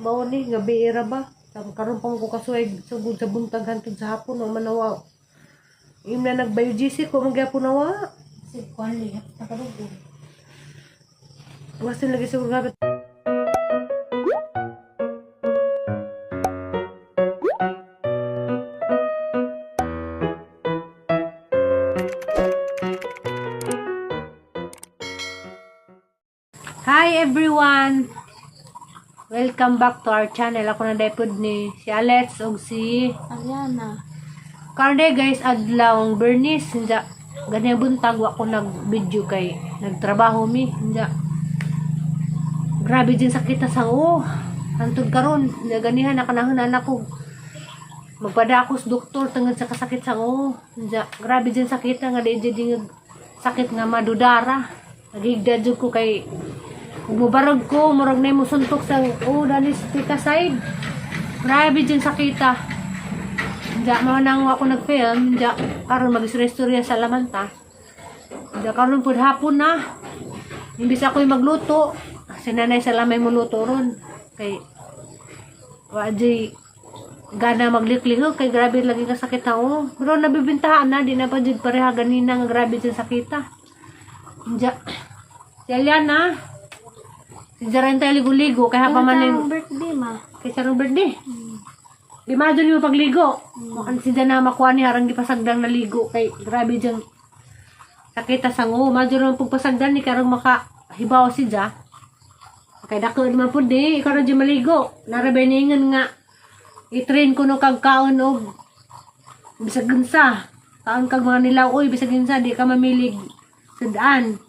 Mao ni gabi era ba? Karon pa mo ko kasuway sugod sa buntag hantod sa hapon wa man nawa. Im na nag-biogesic ko man gyapon nawa. Si kuan lihat nakadugo. Wasin lagi siguro grabe. Hi everyone! Welcome back to our channel. Ako na depod ni si Alex ug si Ariana. Karon day guys, adlaw Bernice, hinja ganyan buntag wa ko nag-video kay nagtrabaho mi, hinja. Grabe din sakit sa oh. Hantod karon, hinja ganihan nakanahon anak ko. Magpadakos doktor tungod sa kasakit sa oh. Hinja grabe din sakit nga di jud sakit nga madudara. Nagigda jud ko kay ug mobarog ko, murag na mo suntok sa oh dali sa tika side. Grabe din sakita. Diya, mga nang ako nag-film, diya, karon mag-istorya sa lamanta. Diya, karon pud hapon na. Imbis ako'y magluto, si nanay sa lamay mo luto ron. Kay, wa di, gana maglikliho, kay grabe lagi ka sakit ako. Pero nabibintahan na, di na pa jud pareha ganina nga grabe dyan sakita. Diya, si Aliana, si Jaren tayo ligo-ligo, kaya pa man Ang yung, birthday ma. kay sa birthday. Gimado niyo pagligo. Mukhang si Dana makuha ni harang gipasagdang naligo kay grabe diyang sakita sa ngo. Madyo naman pagpasagdan ni karong maka hibaw si Ja. Kay dako naman pud di ikaw na dyan maligo. Narabay ningon nga i-train ko no kag kaon og bisag unsa. Kaon kag mga nilaw oy bisag unsa di ka mamilig sa daan.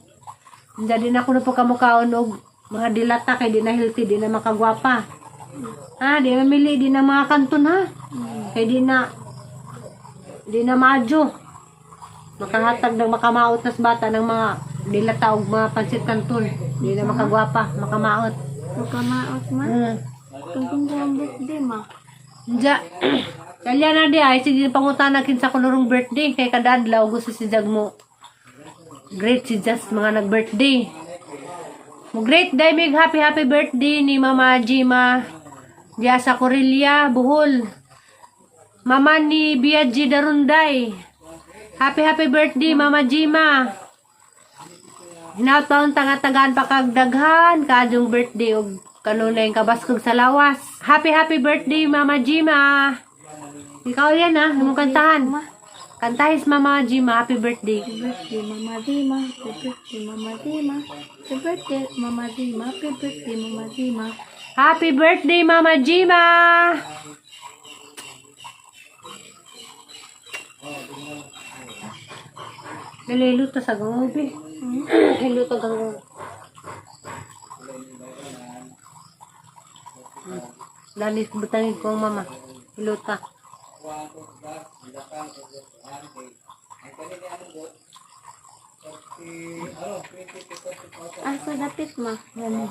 Hindi din ako na po kamukaon og mga dilata kay di na healthy, di na makagwapa. Ha, di mamili, di na mga kanton ha. Kay di na madyo. Makahatag ng makamaot nas bata ng mga dilata og mga pansit kanton. Di na makagwapa, makamaot. Magkamaot ma. Kung kung ang birthday ma. Diya. Kalya na di ay sige pangutana kinsa ko nurong birthday kay kada adlaw gusto si Jag mo. Great si Jas mga nag-birthday. Mo great day mig happy happy birthday ni Mama Jima diya sa Corelia, Bohol. Mama ni Biaji Darunday. Happy happy birthday Mama Jima. Hinataon tanga-tagaan pa kag daghan kaadjong birthday og kanunay kabaskog sa lawas. Happy happy birthday Mama Jima. Ikaw yan ha, imong kantahan. Ma. Kantahis Mama Jima, happy birthday. Happy birthday Mama Dima. Happy birthday Mama Dima. Happy birthday Mama Dima. Happy birthday Mama Dima. Happy birthday Mama Jima. Dali luto sa gangobi. Luto gangobi. Dali butangin ko ang mama. Luta. Asa dapit ma. Dali.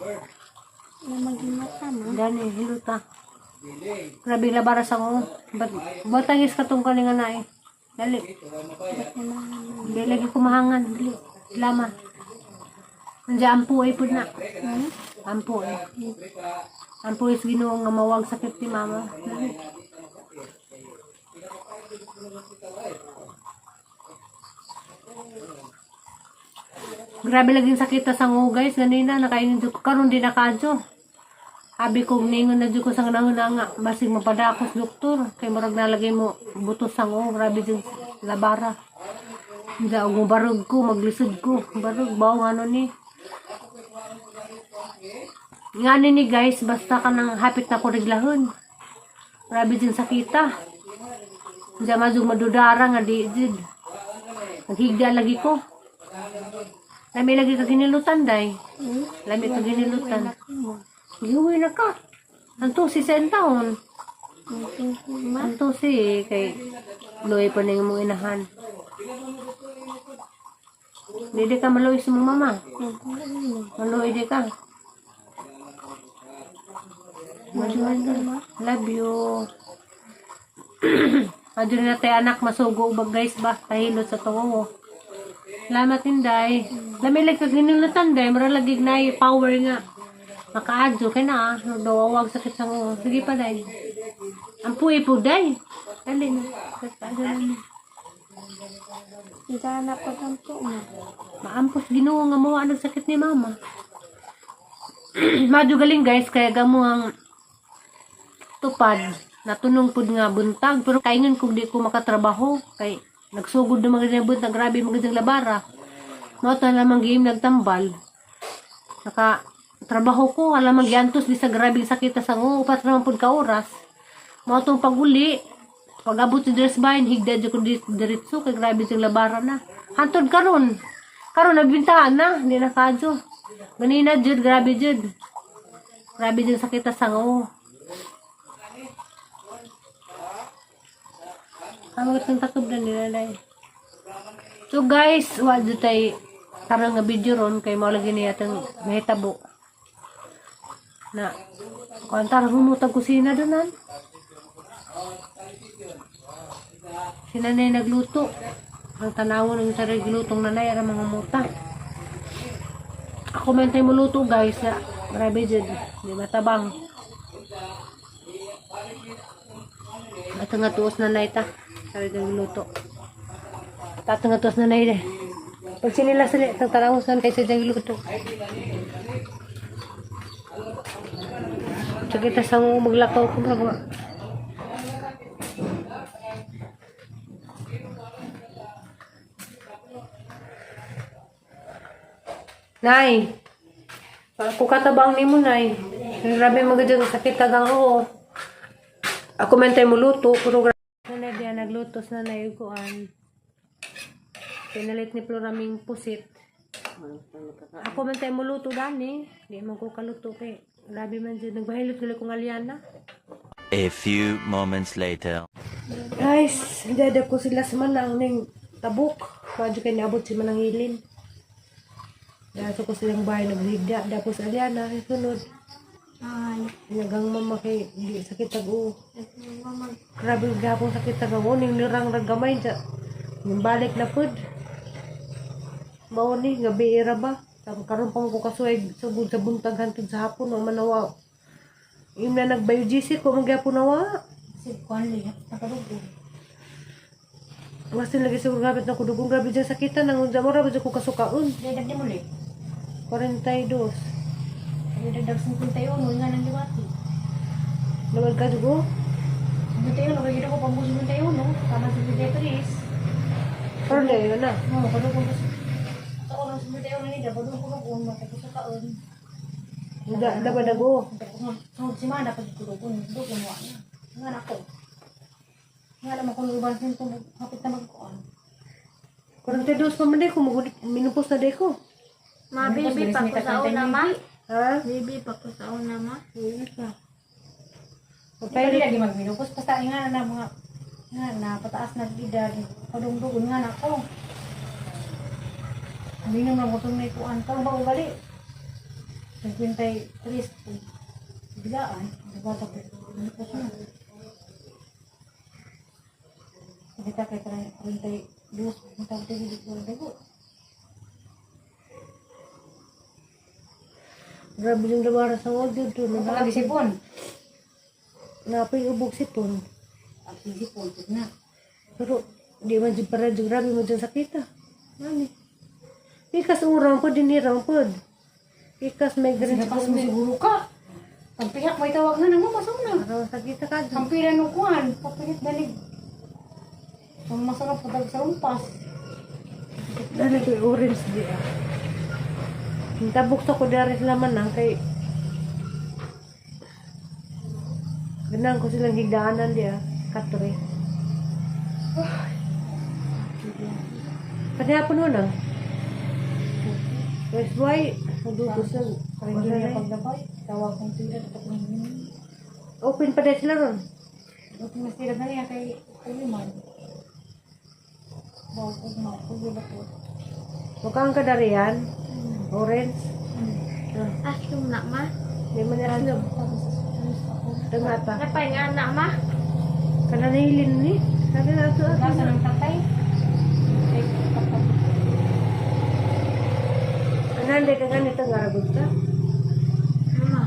Na magimata ma. Dali, hiluta. Grabe labara sa ko. Ba't batangis ka tong kalinga na eh. Dali. Ba't naman? Hindi lagi kumahangan. Dali. Lama. Nandiyan ampo ay po na. Hmm? Ampo eh. Ampo is Ginoo nga mawag sakit ni mama. Dali. Grabe laging sakit sa ngo guys. Ganina nakainin jud ko karon di na kadyo. Abi ko ningon na jud ko sa nanguna nga basig mapadakos doktor kay murag nalagay mo buto sa ngo grabe jud labara. Hindi og barog ko maglisod ko barog bawo ano ni. Ngani ni guys basta ka nang hapit na ko reglahon. Grabe din sakita. Hindi mazug madudara nga di jud. Naghigda lagi ko. Lami lagi ka ginilutan day. Hmm? Lami ka ginilutan. Mo. Gihuwi na ka. Anto si sa taon. Ma. Anto si kay luoy pa na yung mong inahan. Hindi di ka maluoy sa mong mama. Maluoy di ka. Maluoy ka. Love you. Adyo na tayo anak masugo ba guys ba kahilot sa tungo. Salamat inday. Lami lang kag ginilutan day mura lagi nay power nga. Makaadyo kay na, nagdawawag sakit sa ngo. Sige pa day. Ang puwi po day. Dali na. Paadyo na ni. Isa na pagampo ma. Maampos Ginoo nga mo ang sakit ni mama. Madyo galing guys kaya gamo ang tupad natunong pud nga buntag pero kaingon kog di ko makatrabaho kay nagsugod na mga buntag, grabe mga labara. Mao ta lamang giim nagtambal. Naka trabaho ko alam magyantos di sa grabing sakit sa ngo upat naman pud ka oras. Mao tong paguli pag-abot sa dress bahin higda jud ko diretso kay grabe sing labara na. Hantod karon. Karon nabintahan na, di na kadyo. Ganina jud grabe jud. Grabe jud sakit sa ngo. Ang mga takob na nila day. So guys, wa jud tay karon nga video ron kay mao lagi niya atong mahitabo. Na kuan tara humutag kusina donan. Si nanay nagluto. Ang tanawon ng taray glutong nanay ara mga muta. Ako man tayo muluto guys na grabe jud, di matabang. Ato nga tuos nanay ta. Taray nagluto. Tato nga tuos nanay de. Pag sinila sila, itang tanawon kay sa luto. Sige, tas ang maglakaw ko mga. Nay, ako katabang ni mo, Nay. Grabe mo gud sakit tagang oo. Ako man tayo muluto, pero grabe. Nanay, diya nagluto sa nanay kuan. Pinalit ni Floraming pusit. Ako man tayo muluto dani. Di man ko kaluto kay. Grabe man dyan. Nagbahilot nila kong alyana. A few moments later. Guys, dada ko sila sa manang ning tabok. Kadyo kay niabot si Manang Hilin. Dato ko silang bahay naghigda. Tapos alyana, sunod. Ay. Nagang mama kay di sakit tag o. Grabe gapong sakit tag o. Ning nirang ragamay dya. Ning balik na pud. Mao ni gabi era ba? Tam karon pa ko kasuway sugod sa buntag hantod sa hapon wa manawa. Im na nagbiogesic ko man gyapon nawa. Si Conley, nakadugo. Masin lagi siguro grabe na kudugong grabe dyan sakitan nang unsa mo ra ba dyan ko kasukaon. Dagdag ni muli. 42. Dagdag 51 nga nang liwati. Nawal ka dugo. 51 kay ko pambo 51, tama 53. Pero na yun na. No, kadugo ko. Ako nang 51 ni dapat ko kudugon matagsukaon. Da da ba dago. Sunod semana pag kudugon, dugon wa na. Nga na ko. Nga naman kung uban sin kung hapit na magkuan. 42 pa man day ko minupos na day ko. Ma, baby pa ko sa una ma. Ha? Baby pa ko sa una ma. Hindi pa. Pwede Pagpalit lagi magminupos basta nga na mga nga na pataas na edad padungdugon nga na ako. Minom na mo itong may kuan. Karon ba ugali? 53 biglaan. Diba ta minupos na. Kita kay 32 matawag tayo dito dugo. Grabe yung labara sa wag dito. Ang sipon. Napay ubog sipon. Ang sipon na. Pero di man dyan para dyan grabe mo dyan sakita. Ani. Ikas urang po, dinirang po. Ikas migraine Kasi sa mo siguro ka. Pagpihak may tawag na nang masaw na. Araw sakita ka dyan. Kampira no kuan, papilit dalig. Ang masarap po sa rumpas. Dali ko yung orange di ah. Ang tabok sa ko dari sila man ang kay Ganang ko silang higdaanan di ah. Katre. Pati hapon mo na. West why? Nagduto sa Parang hindi niya paglabay. Tawag kong tira, dapat kong yun. Open pa dahil sila ron. Buti mas tira na niya kay Uliman. Bawag ko na, kulo ko. Mukha ang kadarian. Orange. Ah, Aslom na ma. Di man na sila. Tapos, ako. Tangata. Napay nga na ma. Kananahilin ni. Sabi na ito. Nasa ng tatay. Kay kapatid. Anande ka ganito nga ragod ka. Mama.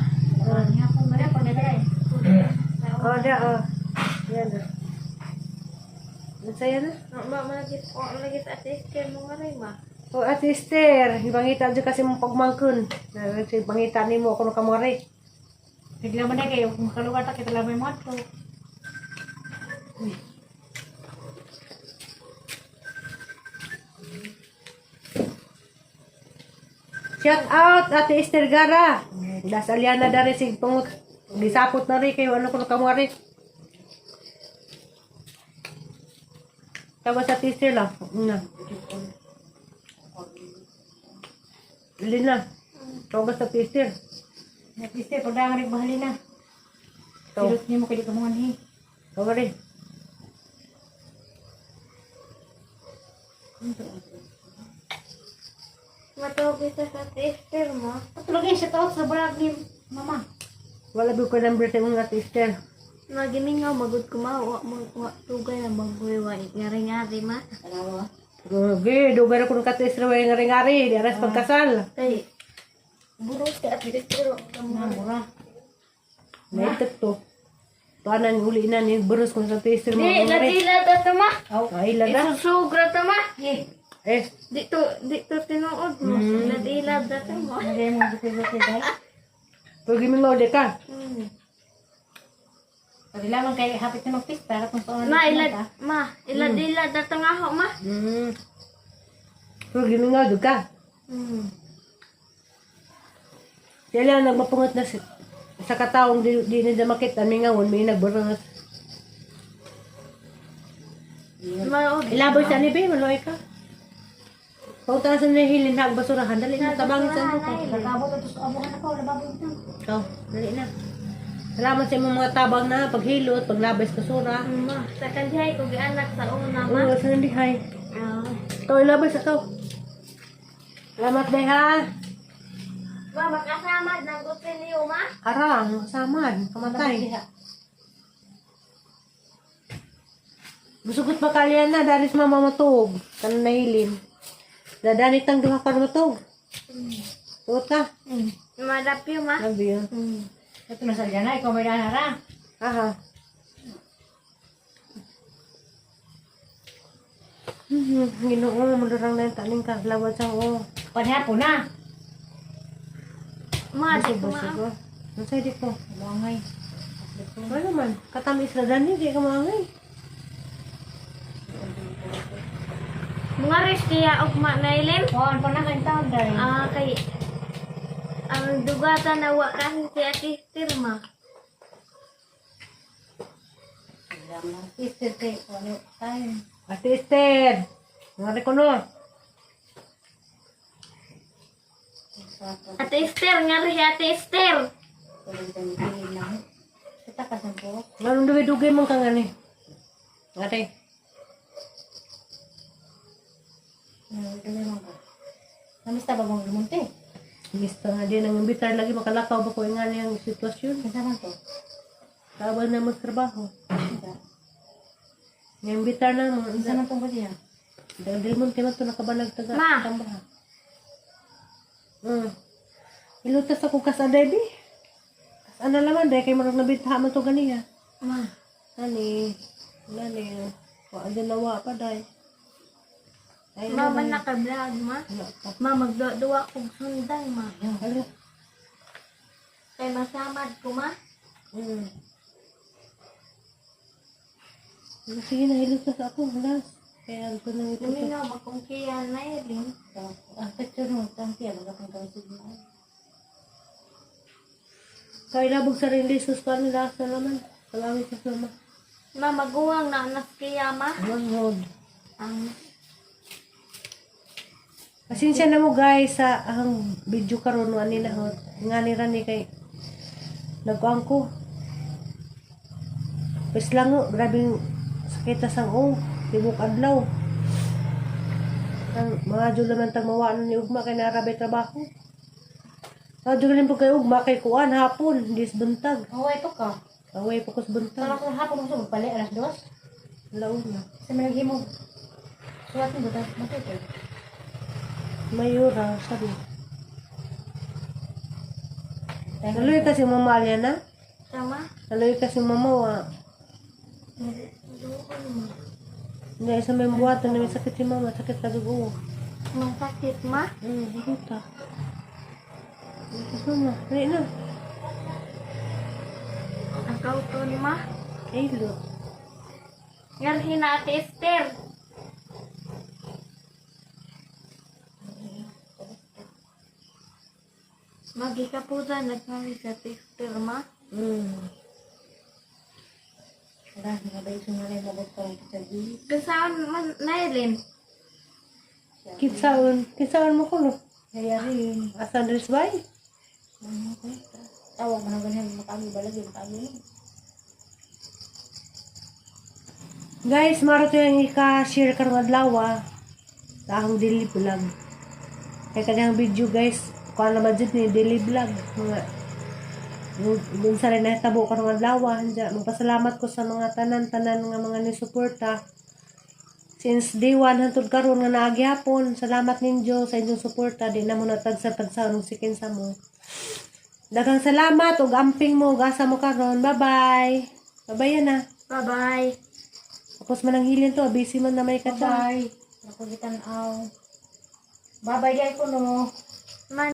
Oh, dia oh. Yan oh. Ang saya na. Ma, malagit, oh, malagit Ate Esther mo nga rin, ma. Oh, Ate Esther, ibangita dyan kasi mong pagmangkon. Ibangita ni mo ako ng kamari. Bigla man na kayo, kung makalugar ta, kita lamay mo ato. Shout out, Ate Esther Gara. Das Aliana dari sig pangut. Gisapot na rin kayo ano ko ng kamari. Tapos Ate Esther lang. Na. Lina. Tawag sa Ate Esther. Ate Esther, pagdangan rin bahali na. Ito. Silot niyo mo kayo kamungan hi. Tawag rin. Matawag kita sa Ate Esther mo. Patulog siya out sa vlog ni Mama. Wala ba ko number sa imong Ate Esther. Magimingaw, magod kumawa, wa tugay na maghuwa, ngari-ngari, ma. Grabe, dugay na ko ng Ate Esther way ngari-ngari. Di aras pagkasal. Kay, buro si Ate Esther. Mura. May to. Tuanan uli na ni berus kung sa Ate Esther mo. Di, ladila ta to, ma. Ay, lada. Isusugra ta, ma. Eh, Eh, Dito, dito tinuod mo. Ladila ta to, ma. hindi mo gusto-gusto dahil. pag gimingaw di ka. Pwede lamang kay hapit na magpista kung saan Ma, ilad, ma, iladila ta to nga ho, ma. Pag gimingaw di ka. Kaya lang nagmapungot na si, sa kataong di, di nila makita, mingawon, may nagbaros. Ma, Ilaboy sa ni be, maloy ka. Pauta sa nahilin na basurahan, dali na tabangin sa ano ko. Nagabot ito sa abuhan ako, lababo ito. Oh, dali na. Salamat sa imong mga tabang na paghilot, paglabay sa basura. ma, sa kandihay ko gianak sa una, ma. Oo, sa nandihay. Ah. Ikaw ilabay sa to. Salamat day ha. Ma, makasama ng niyo, ma. Arang, samad, kamatay. Busugot pa kalyan na, daris mama matug. Kanan nahilin. Dadanit ang duha ka matug. Tuot ka. Marapyo, ma. Love you. Ito na sa na, ikaw may dana ra. Aha. Ginoo, madurang na yung taning ka. Lawad sa oo. Panihapon na. Ma, di ko ma. Busog oh. Nasa'y di ko. Langay. Ano man, katamis na dani, di ka maangay. Mga res kaya og ma nailim. Kuhaan pa na kayong taon dahil. Ah, kay ang dugatan na wa kasi si Ate Esther, ma. Esther kay ano tayo. Ate Esther, ngari ko no. Ate Esther, ngari si Ate Esther. Kita ka sa po. Nganong duwi-dugay man ka nga ni? Ate, Dumi mo ba? Namista ba mong lumunti? Mista nga din ang imbitar lagi makalakaw ba ko nga niyang sitwasyon. Kinsa man to? Tawag na magtrabaho. Kinsa? Nga imbitar na mga Kinsa man tong ba siya? Dahil mo kaya to nakabanag taga Ma. tambaha. Ilutas ako kasaday bi. Kasana laman dahil kay marag nabitaha man to ganiya. Ma, Nani, nani, wa din nawa pa day. Ay, ma man naka-vlog, ma. wala pa. Ma, magduwa kog sundang, ma. Hala. Kay masamad ko, ma. Sige na, ilutas ako. Las. Kaya ko nang ito. Luminaw, makong kaya nailim. Ang picture mo, tang siya, magkakang kami sa mga. Kaya labog sa rin sus pa nila sa laman. Salamat sa sama. Ma, maguwang na anak kaya, ma. Manghod. Ang Pasensya na mo guys sa ang video karon no ani na hot. Nga ni rani kay nagkuang ko. Pes lang oh, grabe yung sakit na sang oh, tibok adlaw. Ang mga dyan naman tag mawaan ni ugma kay narabay trabaho. Mga dyan po kay ugma kay kuan hapon, dis buntag. Oh, ito ka. Away pa kus buntag. Tara ko hapon mo magpali alas 2. Laon na. Sa mga naghimo. Suwat mo butas matuto. Mayura, sabi. Tuloy kasi mamalia na. Sama? Aloy kasi mama wa. Hindi, sa may buhatan na may sakit si mama. Sakit ka dugo. Masakit, ma? Buta. Kasi mama, dali na. Ang kauton, ma? Ay, lo. Ngarhin na Ate Esther. Magikaputan nagngari sa Ate Esther, ma. Wala, nakabay sa nga rin mabagpang sa di. Kasaan man, Nailin? Kitsaon. Kitsaon mo ko, no? Kaya rin. Asan rin bay? Ano ko? Tawag mo na ganyan, makami ba lagi, makami. Guys, maro to yung ika-share karong adlaw ah. Sa akong daily vlog. Kaya kanyang video guys, kuha na budget ni daily vlog. Mga dun sa rin nahitabo karong adlaw. Ah. Diya, magpasalamat ko sa mga tanan-tanan nga mga nisuporta. Since day one hantod karon nga naagyapon, salamat ninyo sa inyong suporta. Di na mo natagsa-tagsa nung sikinsa mo. Daghang salamat ug amping mo ug asa mo karon. Bye-bye. Bye-bye yan ah. Bye-bye. Tapos man ang hilin to, busy man na may katsa. Bye. Ako gitan-aw. Bye-bye, di ko no.